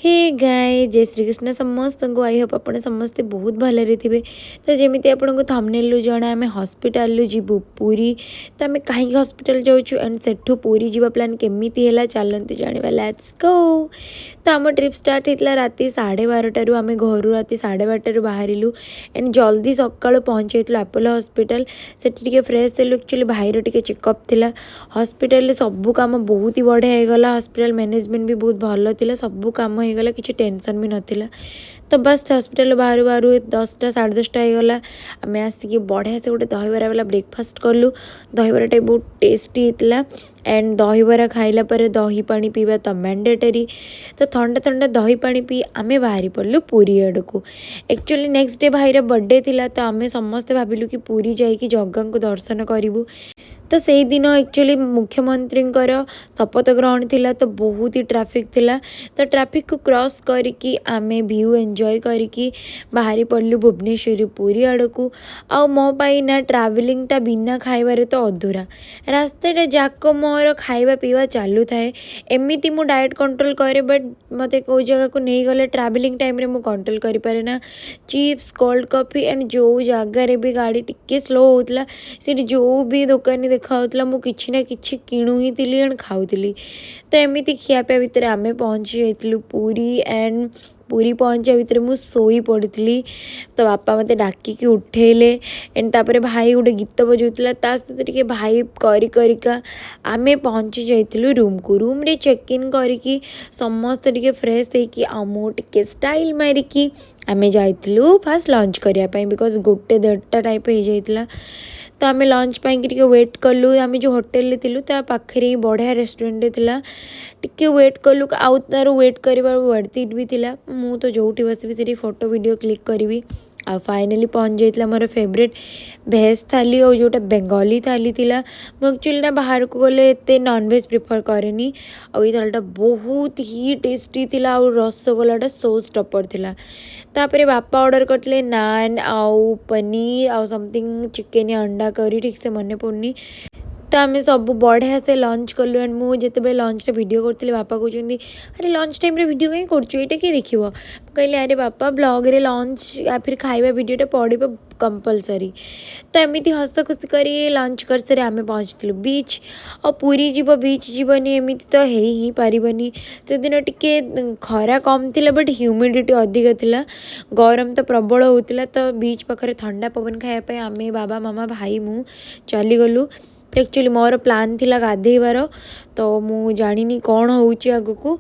ହେ guys, ଜୟ ଶ୍ରୀକୃଷ୍ଣ ସମସ୍ତଙ୍କୁ। I Hope ଆପଣ ସମସ୍ତେ ବହୁତ ଭଲରେ ଥିବେ। ତ ଯେମିତି ଆପଣଙ୍କୁ ଥମ୍ବନେଲ୍ରୁ ଜଣା, ଆମେ ହସ୍ପିଟାଲରୁ ଯିବୁ ପୁରୀ। ତ ଆମେ କାହିଁକି ହସ୍ପିଟାଲ ଯାଉଛୁ ଆଣ୍ଡ ସେଠୁ ପୁରୀ ଯିବା ପ୍ଲାନ୍ କେମିତି ହେଲା, ଚାଲନ୍ତୁ ଜାଣିବା। Let's go. ତ ଆମ ଟ୍ରିପ୍ ଷ୍ଟାର୍ଟ ହେଇଥିଲା ରାତି 12:30ରୁ। ଆମେ ଘରୁ ରାତି 12:30ରୁ ବାହାରିଲୁ ଆଣ୍ଡ ଜଲ୍ଦି ସକାଳୁ ପହଞ୍ଚି ଯାଇଥିଲୁ ଆପୋଲୋ ହସ୍ପିଟାଲ। ସେଠି ଟିକେ ଫ୍ରେଶ୍ ହେଲୁ। ଆକ୍ଚୁଆଲି ଭାଇର ଟିକେ ଚେକଅପ୍ ଥିଲା। ହସ୍ପିଟାଲରେ ସବୁ କାମ ବହୁତ ହି ବଢ଼ିଆ ହେଇଗଲା। ହସ୍ପିଟାଲ ମ୍ୟାନେଜମେଣ୍ଟ ବି ବହୁତ ଭଲ ଥିଲା। ସବୁ କାମ ହେଇଗଲା, କିଛି ଟେନସନ୍ ବି ନଥିଲା। ତ ବାସ୍, ହସ୍ପିଟାଲ ବାହାରୁ ବାହାରୁ 10ଟା 10:30 ହେଇଗଲା। ଆମେ ଆସିକି ବଢ଼ିଆ ସେ ଗୋଟେ ଦହିବରା ବାଲା ବ୍ରେକଫାଷ୍ଟ କଲୁ। ଦହିବରାଟା ବି ବହୁତ ଟେଷ୍ଟି ହେଇଥିଲା। ଆଣ୍ଡ ଦହିବରା ଖାଇଲା ପରେ ଦହି ପାଣି ପିଇବା ତ ମ୍ୟାଣ୍ଡେଟରୀ। ତ ଥଣ୍ଡା ଥଣ୍ଡା ଦହି ପାଣି ପିଇ ଆମେ ବାହାରି ପଡ଼ିଲୁ ପୁରୀ ଆଡ଼କୁ। ଆକ୍ଚୁଆଲି ନେକ୍ସଟ ଡେ ଭାଇର ବର୍ଥଡେ ଥିଲା, ତ ଆମେ ସମସ୍ତେ ଭାବିଲୁ କି ପୁରୀ ଯାଇକି ଜଗାଙ୍କୁ ଦର୍ଶନ କରିବୁ। ତ ସେଇଦିନ ଆକ୍ଚୁଆଲି ମୁଖ୍ୟମନ୍ତ୍ରୀଙ୍କର ଶପଥ ଗ୍ରହଣ ଥିଲା, ତ ବହୁତ ହି ଟ୍ରାଫିକ୍ ଥିଲା। ତ ଟ୍ରାଫିକ୍କୁ କ୍ରସ୍ କରିକି ଆମେ ଭ୍ୟୁ ଏନ୍ଜୟ କରିକି ବାହାରି ପଡ଼ିଲୁ ଭୁବନେଶ୍ୱରରୁ ପୁରୀ ଆଡ଼କୁ। ଆଉ ମୋ ପାଇଁ ନା ଟ୍ରାଭେଲିଂଟା ବିନା ଖାଇବାରେ ତ ଅଧୁରା। ରାସ୍ତାଟା ଯାକ ମୋର ଖାଇବା ପିଇବା ଚାଲୁଥାଏ। ଏମିତି ମୁଁ ଡାଏଟ୍ କଣ୍ଟ୍ରୋଲ୍ କରେ, ବଟ୍ ମୋତେ କେଉଁ ଜାଗାକୁ ନେଇଗଲେ ଟ୍ରାଭେଲିଂ ଟାଇମ୍ରେ ମୁଁ କଣ୍ଟ୍ରୋଲ୍ କରିପାରେ ନା। ଚିପ୍ସ, କୋଲ୍ଡ କଫି ଆଣ୍ଡ ଯେଉଁ ଜାଗାରେ ବି ଗାଡ଼ି ଟିକେ ସ୍ଲୋ ହେଉଥିଲା, ସେଇଠି ଯେଉଁ ବି ଦୋକାନୀ ଦେଖାହେଉଥିଲା, ମୁଁ କିଛି ନା କିଛି କିଣୁ ହିଁ ଥିଲି ଆଣ୍ଡ ଖାଉଥିଲି। ତ ଏମିତି ଖିଆପିଆ ଭିତରେ ଆମେ ପହଞ୍ଚି ଯାଇଥିଲୁ ପୁରୀ। ଆଣ୍ଡ ପୁରୀ ପହଞ୍ଚିବା ଭିତରେ ମୁଁ ଶୋଇ ପଡ଼ିଥିଲି, ତ ବାପା ମୋତେ ଡାକିକି ଉଠେଇଲେ। ଆଣ୍ଡ ତାପରେ ଭାଇ ଗୋଟେ ଗୀତ ବଜାଉଥିଲା, ତା ସହିତ ଟିକେ ଭାଇବ୍ କରି କରିକା ଆମେ ପହଞ୍ଚି ଯାଇଥିଲୁ ରୁମ୍କୁ। ରୁମ୍ରେ ଚେକ୍ ଇନ୍ କରିକି ସମସ୍ତେ ଟିକେ ଫ୍ରେଶ୍ ହେଇକି ଆଉ ମୁଁ ଟିକେ ଷ୍ଟାଇଲ୍ ମାରିକି ଆମେ ଯାଇଥିଲୁ ଫାଷ୍ଟ ଲଞ୍ଚ କରିବା ପାଇଁ, because ଗୋଟେ ଦେଢ଼ଟା ଟାଇପ୍ ହେଇଯାଇଥିଲା। ତ ଆମେ ଲଞ୍ଚ ପାଇଁକି ଟିକେ ୱେଟ୍ କଲୁ। ଆମେ ଯେଉଁ ହୋଟେଲରେ ଥିଲୁ, ତା ପାଖରେ ହିଁ ବଢ଼ିଆ ରେଷ୍ଟୁରାଣ୍ଟଟେ ଥିଲା। ଟିକେ ୱେଟ୍ କଲୁ ଆଉ ତା'ର ୱେଟ୍ କରିବା ୱାର୍ଥ ଇଟ୍ ବି ଥିଲା। ମୁଁ ତ ଯେଉଁଠି ବସିବି, ସେଠି ଫଟୋ ଭିଡ଼ିଓ କ୍ଲିକ୍ କରିବି। ଆଉ ଫାଇନାଲି ପହଞ୍ଚି ଯାଇଥିଲା ମୋର ଫେଭରେଟ୍ ଭେଜ୍ ଥାଲି ଆଉ ଯେଉଁଟା ବେଙ୍ଗଲୀ ଥାଲି ଥିଲା। ମୁଁ ଆକ୍ଚୁଆଲି ନା ବାହାରକୁ ଗଲେ ଏତେ ନନଭେଜ୍ ପ୍ରିଫର୍ କରେନି। ଆଉ ଏଇ ଥାଲିଟା ବହୁତ ହି ଟେଷ୍ଟି ଥିଲା ଆଉ ରସଗୋଲାଟା ସୋ ଷ୍ଟପର୍ ଥିଲା। ତାପରେ ବାପା ଅର୍ଡ଼ର କରିଥିଲେ ନାନ୍ ଆଉ ପନିର ଆଉ ସମଥିଙ୍ଗ ଚିକେନ୍ ଅଣ୍ଡା କରି, ଠିକ୍ ସେ ମନେ ପଡ଼ୁନି। ତ ଆମେ ସବୁ ବଢ଼ିଆ ସେ ଲଞ୍ଚ କଲୁ। ଆଣ୍ଡ ମୁଁ ଯେତେବେଳେ ଲଞ୍ଚରେ ଭିଡ଼ିଓ କରୁଥିଲି, ବାପା କହୁଛନ୍ତି, "ଆରେ, ଲଞ୍ଚ ଟାଇମ୍ରେ ଭିଡ଼ିଓ କାହିଁ କରୁଛୁ? ଏଇଟା କିଏ ଦେଖିବ?" ମୁଁ କହିଲି, "ଆରେ ବାପା, ବ୍ଲଗ୍ରେ ଲଞ୍ଚ ୟା ଫିର୍ ଖାଇବା ଭିଡ଼ିଓଟା ପଡ଼ିବ କମ୍ପଲସରି।" ତ ଏମିତି ହସ ଖୁସି କରି ଲଞ୍ଚ କରିସାରି ଆମେ ପହଞ୍ଚିଥିଲୁ ବିଚ୍। ଆଉ ପୁରୀ ଯିବ, ବିଚ୍ ଯିବନି, ଏମିତି ତ ହେଇ ହିଁ ପାରିବନି। ସେଦିନ ଟିକେ ଖରା କମ୍ ଥିଲା, ବଟ୍ ହ୍ୟୁମିଡ଼ିଟି ଅଧିକ ଥିଲା। ଗରମ ତ ପ୍ରବଳ ହେଉଥିଲା। ତ ବିଚ୍ ପାଖରେ ଥଣ୍ଡା ପବନ ଖାଇବା ପାଇଁ ଆମେ ବାବା, ମାମା, ଭାଇ, ମୁଁ ଚାଲିଗଲୁ। ତ ଆକ୍ଚୁଆଲି ମୋର ପ୍ଲାନ୍ ଥିଲା ଗାଧେଇବାର, ତ ମୁଁ ଜାଣିନି କ'ଣ ହେଉଛି ଆଗକୁ।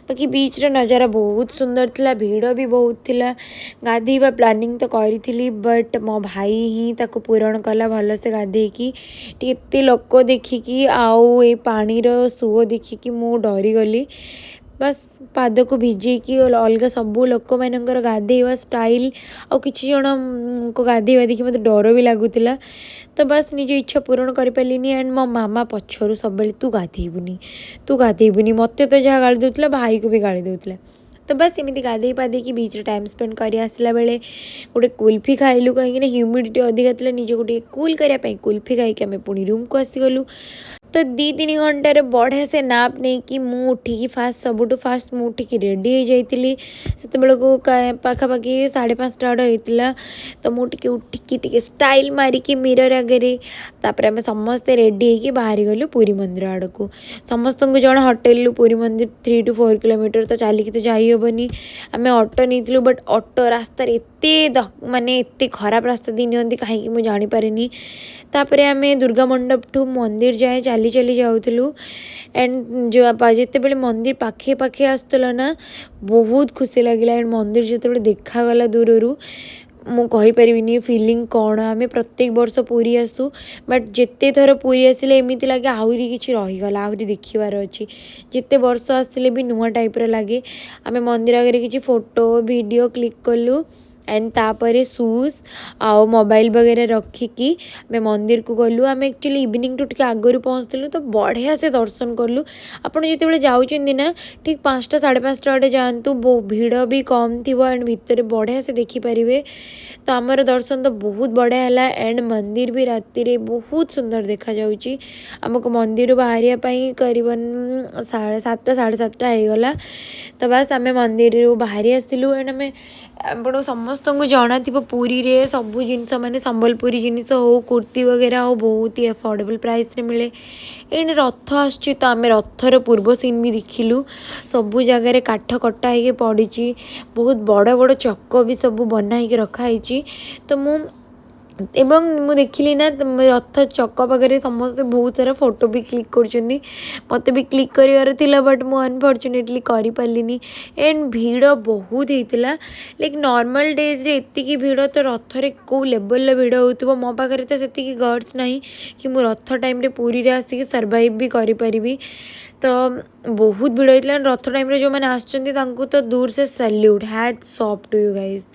ବାକି ବିଚ୍ର ନଜାରା ବହୁତ ସୁନ୍ଦର ଥିଲା, ଭିଡ଼ ବି ବହୁତ ଥିଲା। ଗାଧେଇବା ପ୍ଲାନିଂ ତ କରିଥିଲି, ବଟ୍ ମୋ ଭାଇ ହିଁ ତାକୁ ପୂରଣ କଲା ଭଲସେ ଗାଧେଇକି। ଟିକେ ଏତେ ଲୋକ ଦେଖିକି ଆଉ ଏ ପାଣିର ସୁଅ ଦେଖିକି ମୁଁ ଡରିଗଲି। ବାସ୍, ପାଦକୁ ଭିଜେଇକି ଅଲଗା ସବୁ ଲୋକମାନଙ୍କର ଗାଧେଇବା ଷ୍ଟାଇଲ୍ ଆଉ କିଛି ଜଣଙ୍କ ଗାଧେଇବା ଦେଖି ମୋତେ ଡର ବି ଲାଗୁଥିଲା। ତ ବାସ୍, ନିଜ ଇଚ୍ଛା ପୂରଣ କରିପାରିଲିନି। ଆଣ୍ଡ ମୋ ମାମା ପଛରୁ ସବୁବେଳେ, "ତୁ ଗାଧେଇବୁନି, ତୁ ଗାଧେଇବୁନି।" ମୋତେ ତ ଯାହା ଗାଳି ଦେଉଥିଲା, ଭାଇକୁ ବି ଗାଳି ଦେଉଥିଲା। ତ ବାସ୍, ଏମିତି ଗାଧେଇ ପାଧେଇକି ବିଚ୍ରେ ଟାଇମ୍ ସ୍ପେଣ୍ଡ କରି ଆସିଲା ବେଳେ ଗୋଟେ କୁଲଫି ଖାଇଲୁ, କାହିଁକିନା ହ୍ୟୁମିଡ଼ିଟି ଅଧିକା ଥିଲା। ନିଜକୁ ଟିକେ କୁଲ୍ କରିବା ପାଇଁ କୁଲଫି ଖାଇକି ଆମେ ପୁଣି ରୁମ୍କୁ ଆସିଗଲୁ। ତ 2-3 ଘଣ୍ଟାରେ ବଢ଼ିଆ ସେ ନାପ୍ ନେଇକି ମୁଁ ଉଠିକି ଫାଷ୍ଟ, ସବୁଠୁ ଫାଷ୍ଟ ମୁଁ ଉଠିକି ରେଡ଼ି ହେଇଯାଇଥିଲି। ସେତେବେଳକୁ ପାଖାପାଖି 5:30 ଆଡ଼ ହେଇଥିଲା। ତ ମୁଁ ଟିକେ ଉଠିକି ଟିକେ ଷ୍ଟାଇଲ୍ ମାରିକି ମିରର୍ ଆଗରେ, ତାପରେ ଆମେ ସମସ୍ତେ ରେଡ଼ି ହେଇକି ବାହାରିଗଲୁ ପୁରୀ ମନ୍ଦିର ଆଡ଼କୁ। ସମସ୍ତଙ୍କୁ ଜଣା, ହୋଟେଲରୁ ପୁରୀ ମନ୍ଦିର 3 ଟୁ 4 କିଲୋମିଟର। ତ ଚାଲିକି ତ ଯାଇ ହେବନି। ଆମେ ଅଟୋ ନେଇଥିଲୁ, ବଟ୍ ଅଟୋ ରାସ୍ତାରେ ଏତେ ମାନେ ଏତେ ଖରାପ ରାସ୍ତା ଦେଇ ନିଅନ୍ତି, କାହିଁକି ମୁଁ ଜାଣିପାରେନି। ତାପରେ ଆମେ ଦୁର୍ଗା ମଣ୍ଡପଠୁ ମନ୍ଦିର ଯାଏଁ ଚାଲି ଚାଲି ଯାଉଥିଲୁ। ଆଣ୍ଡ ଯେତେବେଳେ ମନ୍ଦିର ପାଖେ ପାଖେ ଆସୁଥିଲା ନା, ବହୁତ ଖୁସି ଲାଗିଲା। ଆଣ୍ଡ ମନ୍ଦିର ଯେତେବେଳେ ଦେଖାଗଲା ଦୂରରୁ, ମୁଁ କହିପାରିବିନି ଫିଲିଂ କ'ଣ। ଆମେ ପ୍ରତ୍ୟେକ ବର୍ଷ ପୁରୀ ଆସୁ, ବଟ୍ ଯେତେ ଥର ପୁରୀ ଆସିଲେ ଏମିତି ଲାଗେ ଆହୁରି କିଛି ରହିଗଲା, ଆହୁରି ଦେଖିବାର ଅଛି। ଯେତେ ବର୍ଷ ଆସିଲେ ବି ନୂଆ ଟାଇପ୍ର ଲାଗେ। ଆମେ ମନ୍ଦିର ଆଗରେ କିଛି ଫଟୋ ଭିଡ଼ିଓ କ୍ଲିକ୍ କଲୁ। ଆଣ୍ଡ ତାପରେ ସୁଜ୍ ଆଉ ମୋବାଇଲ ବଗେରା ରଖିକି ଆମେ ମନ୍ଦିରକୁ ଗଲୁ। ଆମେ ଆକ୍ଚୁଆଲି ଇଭିନିଂଠୁ ଟିକେ ଆଗରୁ ପହଞ୍ଚିଥିଲୁ, ତ ବଢ଼ିଆ ସେ ଦର୍ଶନ କଲୁ। ଆପଣ ଯେତେବେଳେ ଯାଉଛନ୍ତି ନା, ଠିକ୍ 5ଟା 5:30 ଆଡ଼େ ଯାଆନ୍ତୁ। ଭିଡ଼ ବି କମ୍ ଥିବ ଆଣ୍ଡ ଭିତରେ ବଢ଼ିଆ ସେ ଦେଖିପାରିବେ। ତ ଆମର ଦର୍ଶନ ତ ବହୁତ ବଢ଼ିଆ ହେଲା ଆଣ୍ଡ ମନ୍ଦିର ବି ରାତିରେ ବହୁତ ସୁନ୍ଦର ଦେଖାଯାଉଛି। ଆମକୁ ମନ୍ଦିରରୁ ବାହାରିବା ପାଇଁ କରିବନ 7:30 7:30 ହେଇଗଲା। ତ ବାସ୍, ଆମେ ମନ୍ଦିରରୁ ବାହାରି ଆସିଲୁ। ଆଣ୍ଡ ଆମେ ଆପଣ ସମସ୍ତଙ୍କୁ ଜଣାଥିବ, ପୁରୀରେ ସବୁ ଜିନିଷ, ମାନେ ସମ୍ବଲପୁରୀ ଜିନିଷ ହଉ, କୁର୍ତ୍ତୀ ବଗେରା ହଉ, ବହୁତ ହି ଆଫୋର୍ଡେବଲ୍ ପ୍ରାଇସ୍ରେ ମିଳେ। ଏଇନେ ରଥ ଆସୁଛି, ତ ଆମେ ରଥର ପୂର୍ବ ସିନ୍ ବି ଦେଖିଲୁ। ସବୁ ଜାଗାରେ କାଠ କଟା ହେଇକି ପଡ଼ିଛି, ବହୁତ ବଡ଼ ବଡ଼ ଚକ ବି ସବୁ ବନା ହେଇକି ରଖା ହେଇଛି। ତ ମୁଁ ଏବଂ ମୁଁ ଦେଖିଲି ନା, ରଥ ଚକ ପାଖରେ ସମସ୍ତେ ବହୁତ ସାରା ଫଟୋ ବି କ୍ଲିକ୍ କରୁଛନ୍ତି। ମୋତେ ବି କ୍ଲିକ୍ କରିବାର ଥିଲା, ବଟ୍ ମୁଁ ଅନଫର୍ଚୁନେଟଲି କରିପାରିଲିନି। ଆଣ୍ଡ ଭିଡ଼ ବହୁତ ହେଇଥିଲା। ଲାଇକ୍ ନର୍ମାଲ୍ ଡେଜ୍ରେ ଏତିକି ଭିଡ଼, ତ ରଥରେ କେଉଁ ଲେବଲ୍ର ଭିଡ଼ ହେଉଥିବ? ମୋ ପାଖରେ ତ ସେତିକି ଗଟ୍ସ ନାହିଁ କି ମୁଁ ରଥ ଟାଇମ୍ରେ ପୁରୀରେ ଆସିକି ସର୍ଭାଇଭ୍ ବି କରିପାରିବି। ତ ବହୁତ ଭିଡ଼ ହେଇଥିଲା। ରଥ ଟାଇମ୍ରେ ଯେଉଁମାନେ ଆସୁଛନ୍ତି, ତାଙ୍କୁ ତ ଦୂର ସେ salute, hats off to you guys.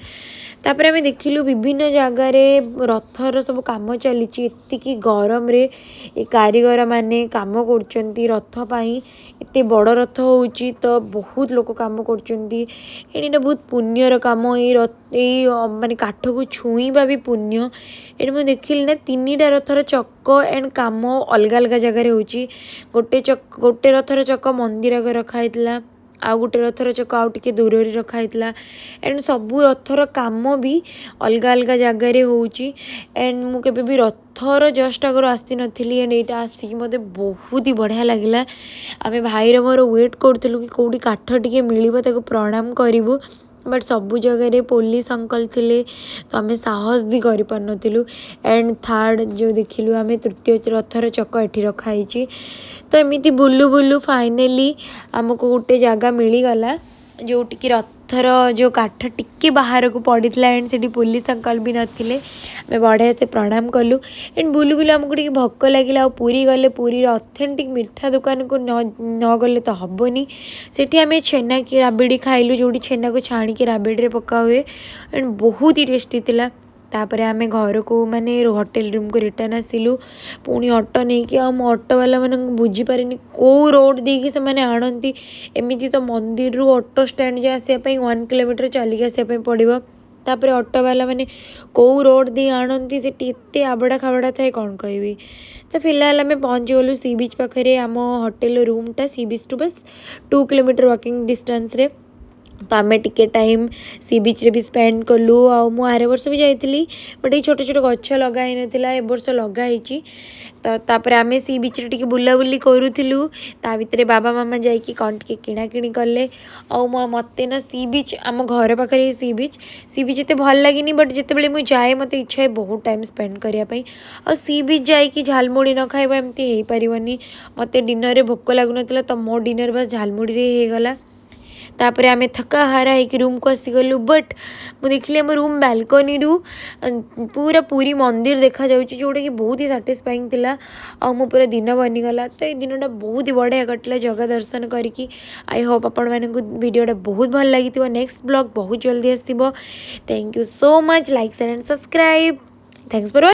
ତାପରେ ଆମେ ଦେଖିଲୁ ବିଭିନ୍ନ ଜାଗାରେ ରଥର ସବୁ କାମ ଚାଲିଛି। ଏତିକି ଗରମରେ ଏ କାରିଗରମାନେ କାମ କରୁଛନ୍ତି ରଥ ପାଇଁ। ଏତେ ବଡ଼ ରଥ ହେଉଛି, ତ ବହୁତ ଲୋକ କାମ କରୁଛନ୍ତି। ଏଇଟା ବହୁତ ପୁଣ୍ୟର କାମ। ଏଇ ମାନେ କାଠକୁ ଛୁଇଁବା ବି ପୁଣ୍ୟ। ଏଠି ମୁଁ ଦେଖିଲି ନା, ତିନିଟା ରଥର ଚକ ଆଣ୍ଡ କାମ ଅଲଗା ଅଲଗା ଜାଗାରେ ହେଉଛି। ଗୋଟେ ରଥର ଚକ ମନ୍ଦିର ଆଗରେ ରଖା ହେଇଥିଲା, ଆଉ ଗୋଟେ ରଥର ଚକ ଆଉ ଟିକେ ଦୂରରେ ରଖା ହେଇଥିଲା। ଆଣ୍ଡ ସବୁ ରଥର କାମ ବି ଅଲଗା ଅଲଗା ଜାଗାରେ ହେଉଛି। ଆଣ୍ଡ ମୁଁ କେବେ ବି ରଥର ଜଷ୍ଟ ଆଗରୁ ଆସିନଥିଲି, ଆଣ୍ଡ ଏଇଟା ଆସିକି ମୋତେ ବହୁତ ହି ବଢ଼ିଆ ଲାଗିଲା। ଆମେ ଭାଇର ମୋର ୱେଟ୍ କରୁଥିଲୁ କି କେଉଁଠି କାଠ ଟିକେ ମିଳିବ, ତାକୁ ପ୍ରଣାମ କରିବୁ। ବଟ୍ ସବୁ ଜାଗାରେ ପୋଲିସ ଅଙ୍କଲ ଥିଲେ, ତ ଆମେ ସାହସ ବି କରିପାରୁନଥିଲୁ। ଆଣ୍ଡ ଥାର୍ଡ଼ ଯେଉଁ ଦେଖିଲୁ ଆମେ, ତୃତୀୟ ରଥର ଚକ ଏଠି ରଖା ହେଇଛି। ତ ଏମିତି ବୁଲୁ ବୁଲୁ ଫାଇନାଲି ଆମକୁ ଗୋଟେ ଜାଗା ମିଳିଗଲା, ଯେଉଁଠିକି ରଥର ଯେଉଁ କାଠ ଟିକେ ବାହାରକୁ ପଡ଼ିଥିଲା। ଆଣ୍ଡ ସେଠି ପୋଲିସ ଅଙ୍କଲ ବି ନଥିଲେ। ଆମେ ବଢ଼ିଆ ସେ ପ୍ରଣାମ କଲୁ। ଆଣ୍ଡ ବୁଲୁ ବୁଲୁ ଆମକୁ ଟିକେ ଭୋକ ଲାଗିଲା। ଆଉ ପୁରୀ ଗଲେ ପୁରୀର ଅଥେଣ୍ଟିକ୍ ମିଠା ଦୋକାନକୁ ନ ଗଲେ ତ ହେବନି। ସେଠି ଆମେ ଛେନା କି ରାବିଡ଼ି ଖାଇଲୁ, ଯେଉଁଠି ଛେନାକୁ ଛାଣିକି ରାବିଡ଼ିରେ ପକା ହୁଏ, ଆଣ୍ଡ ବହୁତ ହି ଟେଷ୍ଟି ଥିଲା। ତାପରେ ଆମେ ଘରକୁ, ମାନେ ହୋଟେଲ ରୁମ୍କୁ ରିଟର୍ଣ୍ଣ ଆସିଲୁ ପୁଣି ଅଟୋ ନେଇକି। ଆଉ ମୁଁ ଅଟୋବାଲାମାନଙ୍କୁ ବୁଝିପାରିନି, କେଉଁ ରୋଡ଼ ଦେଇକି ସେମାନେ ଆଣନ୍ତି। ଏମିତି ତ ମନ୍ଦିରରୁ ଅଟୋ ଷ୍ଟାଣ୍ଡ ଯାଏ ଆସିବା ପାଇଁ 1 କିଲୋମିଟର ଚାଲିକି ଆସିବା ପାଇଁ ପଡ଼ିବ। ତାପରେ ଅଟୋବାଲା ମାନେ କେଉଁ ରୋଡ଼ ଦେଇ ଆଣନ୍ତି? ସେଠି ଏତେ ଆବଡ଼ା ଖାବଡ଼ା ଥାଏ, କ'ଣ କହିବି? ତ ଫିଲହାଲ ଆମେ ପହଞ୍ଚିଗଲୁ ସି ବିଚ୍ ପାଖରେ। ଆମ ହୋଟେଲ ରୁମ୍ଟା ସି ବିଚ୍ଠୁ ବାସ୍ 2 କିଲୋମିଟର ୱାକିଂ ଡିଷ୍ଟାନ୍ସରେ। ତ ଆମେ ଟିକେ ଟାଇମ୍ ସି ବିଚ୍ରେ ବି ସ୍ପେଣ୍ଡ କଲୁ। ଆଉ ମୁଁ ଆର ବର୍ଷ ବି ଯାଇଥିଲି, ବଟ୍ ଏଇ ଛୋଟ ଛୋଟ ଗଛ ଲଗା ହେଇନଥିଲା। ଏ ବର୍ଷ ଲଗା ହେଇଛି। ତ ତାପରେ ଆମେ ସି ବିଚ୍ରେ ଟିକେ ବୁଲାବୁଲି କରୁଥିଲୁ, ତା ଭିତରେ ବାବା ମାମା ଯାଇକି କ'ଣ ଟିକେ କିଣାକିଣି କଲେ। ଆଉ ମୋ ମୋତେ ନା ସି ବିଚ୍, ଆମ ଘର ପାଖରେ ସି ବିଚ୍, ସି ବିଚ୍ ଏତେ ଭଲ ଲାଗେନି। ବଟ୍ ଯେତେବେଳେ ମୁଁ ଯାଏ, ମୋତେ ଇଚ୍ଛା ହୁଏ ବହୁତ ଟାଇମ୍ ସ୍ପେଣ୍ଡ କରିବା ପାଇଁ। ଆଉ ସି ବିଚ୍ ଯାଇକି ଝାଲମୁଢ଼ି ନ ଖାଇବା, ଏମିତି ହେଇପାରିବନି। ମୋତେ ଡିନରରେ ଭୋକ ଲାଗୁନଥିଲା, ତ ମୋ ଡିନର୍ ବାସ୍ ଝାଲମୁଢ଼ିରେ ହେଇଗଲା। ତାପରେ ଆମେ ଥକା ହାରା ହେଇକି ରୁମ୍କୁ ଆସିଗଲୁ। ବଟ୍ ମୁଁ ଦେଖିଲି ଆମ ରୁମ୍ ବାଲକୋନିରୁ ପୁରା ପୁରୀ ମନ୍ଦିର ଦେଖାଯାଉଛି, ଯେଉଁଟାକି ବହୁତ ହି ସାଟିସ୍ଫାଇଂ ଥିଲା। ଆଉ ମୋ ପୁରା ଦିନ ବନିଗଲା। ତ ଏଇ ଦିନଟା ବହୁତ ହି ବଢ଼ିଆ କଟିଲା ଜଗା ଦର୍ଶନ କରିକି। I Hope ଆପଣମାନଙ୍କୁ ଭିଡ଼ିଓଟା ବହୁତ ଭଲ ଲାଗିଥିବ। ନେକ୍ସଟ ବ୍ଲଗ୍ ବହୁତ ଜଲ୍ଦି ଆସିବ। Thank you so much. Like, share and subscribe. Thanks for.